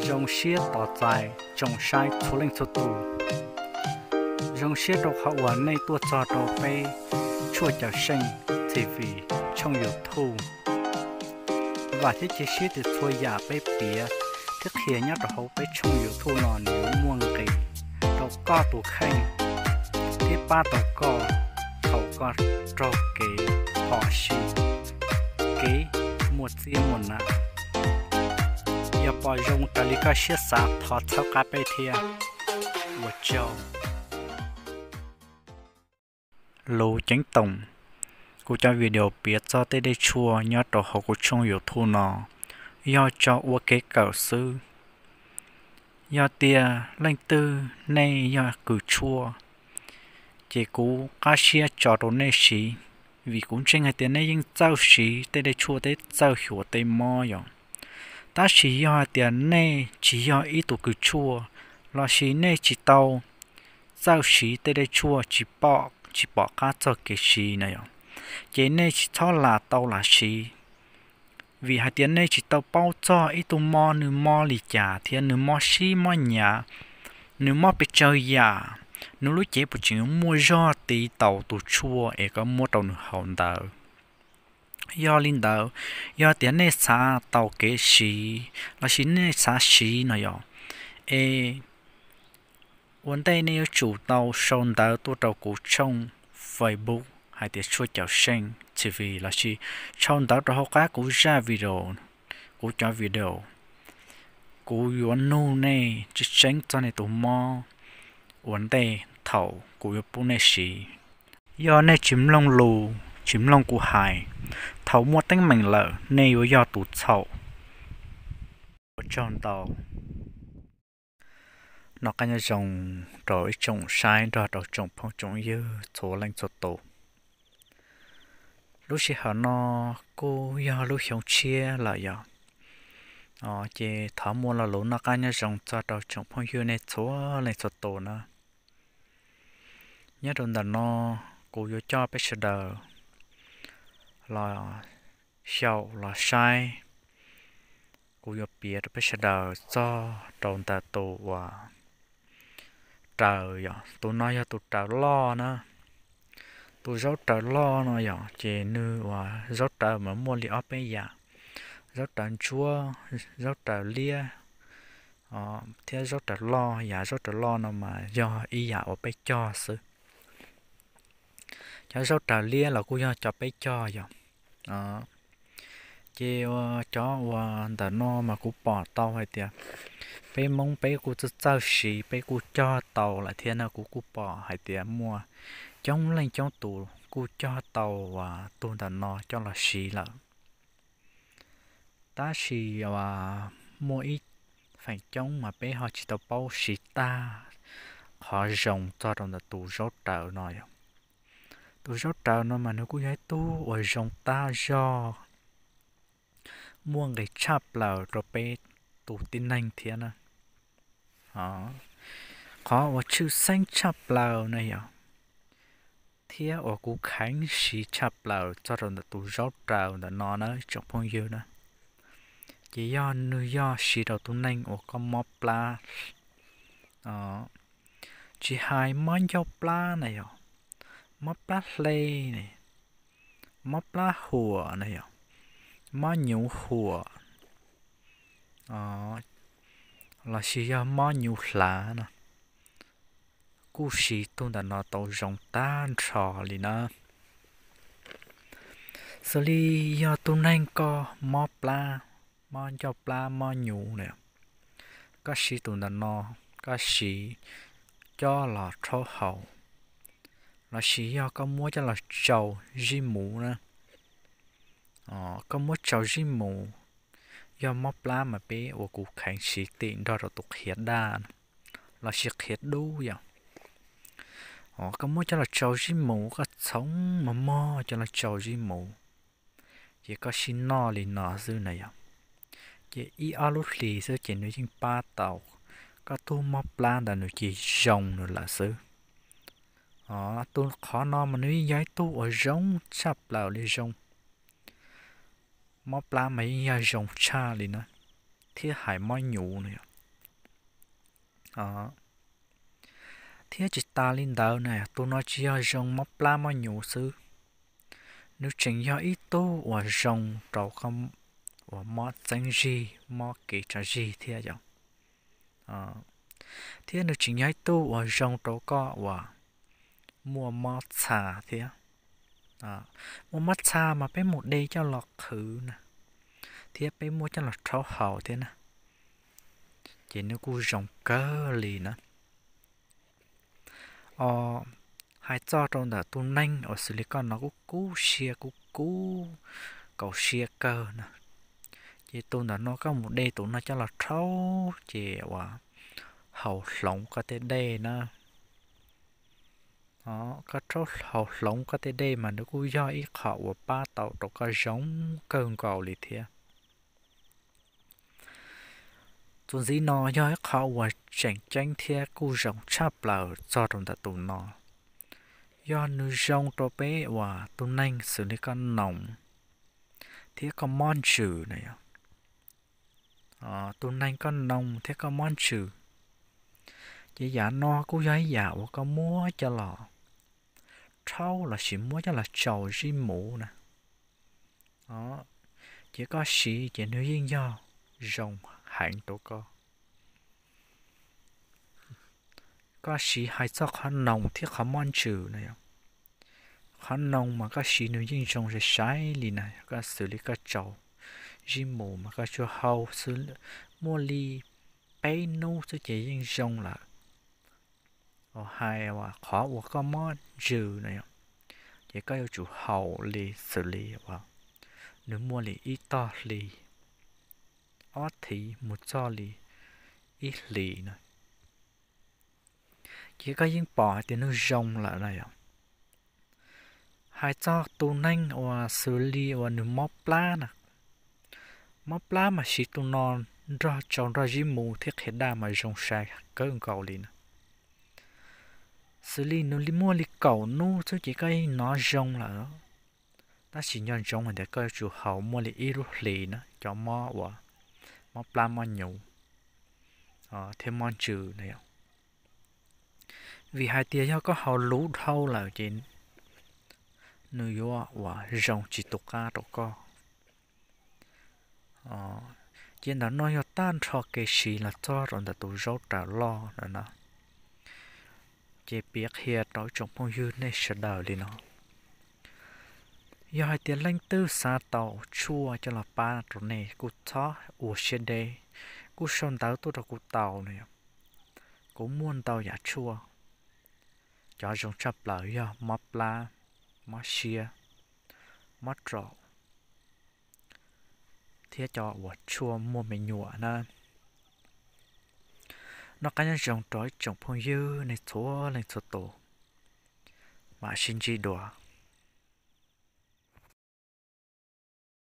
Zoo siab tos txais tsoom saib txhua leej txhua tus. Zoo siab rau qhov uas nej tuaj txog rau peb Tshuaj Cawm Seej T V tshooj YouTube. Vam thiab cia siab tias txhua yam peb piav thiab qhia nyob rau hauv peb tshooj YouTube no nws yuav muaj nqis rau koj tus kheej thiab pab tau koj thaum koj raug kev phom sij, kev muaj txiab muaj nam. Yog pom zoo raws li koj siab xav thov txhawb qab peb thiab. Ua tsaug. Lus ceeb toom, kuv cov video piav txog tej dej tshuaj nyob rau hauv kuv tshooj YouTube no yog tso ua kev kawm xwb. Yog tias leej twg nej yog kws tshuaj, ces kuv qab siab tso rau nej siv, vim kuv ntseeg hais tias nej yeej txawj siv tej dej tshuaj thiab txawj xyuas tej mob yom. Tab sis yog hais tias nej tsis yog ib tug kws tshuaj, lossis nej tsis tau txawj siv tej dej tshuaj, tsis pom, tsis pom qab txog kev siv na yom, ces nej tsis txhob lam tau lam siv. Vim hais tias nej tsis tau paub txog ib tug mob nws mob li cas thiab nws mob sib mob nyav, nws mob pes tsawg yam, nws lub cev puas tseem yuav muaj zog tiv taus tus tshuaj es koj muab rau nws haus ntawd. Yog li ntawd, yog tias nej xav tau kev siv lossis nej xav siv no yom, es ua ntej nej yuav tsum tau sau ntawv tuaj rau kuv tshooj Facebook hais tias Tshuaj Cawm Seej T V lossis sau ntawv rau hauv qab kuv zaj video, kuv cov video. Kuv yuav nug nej tseeb tseeb txog nej tus mob ua ntej thaum kuv yuav pub nej siv. Yog nej tsis mloog lus, tsis mloog kuv hais, thaum muaj teeb meem lawm nej yuav yog tus txhaum. Ua tsaug ntau. Noj qab nyob zoo rau ib tsoom saib nrog rau tsoom phooj tsoom ywg txhua leej txhua tus. Lub sij hawm no kuj yog lub xyoo tshiab lawm yom, ces thov muaj lo lus noj qab nyob zoo txog rau tsoom phooj ywg nej txhua leej txhua tus na. Nyob rau ntawm no kuv yuav coj peb sawv daws los xyaum los saib, kuv yuav piav rau peb sawv daws txog rau ntawm tus uas raws yom, tus no yog tus raws loj na. Tus zaub raws loj no yom, ces nws uas zaub raws mas muaj li ob peb yam, zaub raws ntsuab, zaub raws liab, thiab zaub raws loj. Yam zaub raws loj no mas yog ib yam uas peb cog xwb. Cov zaub raws liab los kuj yog cov peb cog yom. Ces cov uas ntawm no mas kuv pom tau hais tias peb Hmoob peb kuj txawj txawj siv, peb kuj cog tau lawm thiab na. Kuv kuj pom hais tias muaj coob leej coob tus kuj cog tau uas tus ntawm no coj los siv lawm. Tab sis uas muaj ib feem coob mas peb ho tsis tau paub siv tag qhov zoo txog rau ntawm tus zaub raws no yom. Tus zaub raws no mas nws kuj yog ib tug uas zoo tag zog, muaj nqis tshaj plaws rau peb tus tib neeg thiab na. Qhov uas tshwj xeeb tshaj plaws na yom, thiab uas kuv kheev siv tshaj plaws txog rau ntawm tus zaub raws ntawm no na tsoom phooj ywg na, ces yog nws yog siv rau tus neeg uas koj mob plab, tsis hais mob ncauj plab na yom, mob plab hle ne, mob plab huam na yom, mob nyuv huam, lossis yog mob nyuv hlav no, kuj siv tus ntawm no tau zoo tag nrho li na. Xws li yog tus neeg koj mob plab, mob ncauj plab mob nyuv na, koj siv tus ntawm no, koj siv coj los rhaub haus, lossis yog koj muab coj los tsau zib muv na. Koj muab tsau zib muv, yog mob plab mas peb uas kuv kheev siv tim nrog rau tus qhiav daj lossis qhiav dub yom. Koj muab coj los tsau zib muv, koj txhoov mos mog coj los tsau zib muv, ces koj sib noj li no xwb na yom, ces ib ob lub hlis xwb ces nws yeej pab tau koj tus mob plab ntawd, nws cia zoo nws lawm xwb. Tus qhov no mas nws yeej yog ib tug uas zoo tshaj plaws li zoo. Mob plab mas yeej yog zoo tshaj li na, thiab hais mob nyuv no yom, Thiab tsis tas li ntawd na, tus no tsis yog zoo mob plab mob nyuv xwb, nws tseem yog ib tug uas zoo rau koj uas mob txeeb zig mob kev tsav zig thiab yom. Thiab nws tseem yog ib tug uas zoo rau koj uas muaj mob txha thiab. Muaj mob txha mas peb mus de coj los qhwv na, thiab peb muab coj los rhaub haus thiab na, ces nws kuj zoo kawg li na. Os, hais txog rau ntawm tus neeg uas xws li koj no kuj kub siab kuj kub kaum siab kawg na, ces tus ntawm no koj mus de tus no coj los rhaub ces uas haus hloov koj tej dej na. Koj rhaub haus hloov koj tej dej mas nws kuj yog ib qho uas pab tau rau koj zoo kawg nkaus li thiab. Txuas ntxiv no yog ib qho uas tseem ceeb thiab kuj zoo tshaj plaws txog rau ntawm tus no, yog nws zoo rau peb uas tus neeg xws li koj noos thiab koj mob ntsws na yom. Tus neeg koj noos thiab koj mob ntsws, ces yam no kuj yog ib yam uas koj muab coj los rhaub lossis muab coj los tsau zib muv na, ces koj siv ces nws yeej yog zoo heev rau koj. Koj siv hais txog qhov noos thiab qhov mob ntsws na yom. Qhov noos mas koj siv nws yeej zoo sai sai li na, koj xws li koj tsau zib mus mas koj tsuas haus xwb, muaj li peb hnub xwb ces yeej zoo lawm. Hais qhov uas koj mob ntsws na yom, ces koj yuav tsum haus li xws li uas nws muaj li ib tog hli, ob thiv mus txog li ib hlis na, ces koj yeej pom hais tias nws zoo lawm na yom. Hais txog tus neeg uas xws li uas nws mob plab na, mob plab mas siv tus no nrog tsau nrog zib mus thiab qhia daj mas zoo sai kawg nkaus li na. Xws li nws muaj li kaum hnub xwb ces koj yeej hnov zoo lawm, tab sis nco ntsoov hais tias koj yuav tsum haus muaj li ib lub hlis na cov mob uas mob plab mob nyuv thiab mob ntsws na yom. Vim hais tias yog koj haus luv dhau lawm ces nws yuav uas zoo tsis tu qab rau koj. Ces ntawm no yog tag nrho kev siv los txog rau ntawm tus zaub raws loj na, ces piav qhia rau ib tsoom phooj ywg nej sawv daws li no. Yog hais tias leej twg xav tau tshuaj coj los pab rau nej kuj txhob ua siab deb, kuj sau ntawv tuaj rau kuv tau na yom. Kuv muaj ntau yam tshuaj, cov zoo tshaj plaws yog mob plab, mob siab, mob raum, thiab cov uas tshuaj muaj me nyuam na. Noj qab nyob zoo rau ib tsoom phooj ywg nej txhua leej txhua tus, mam sib ntsib dua.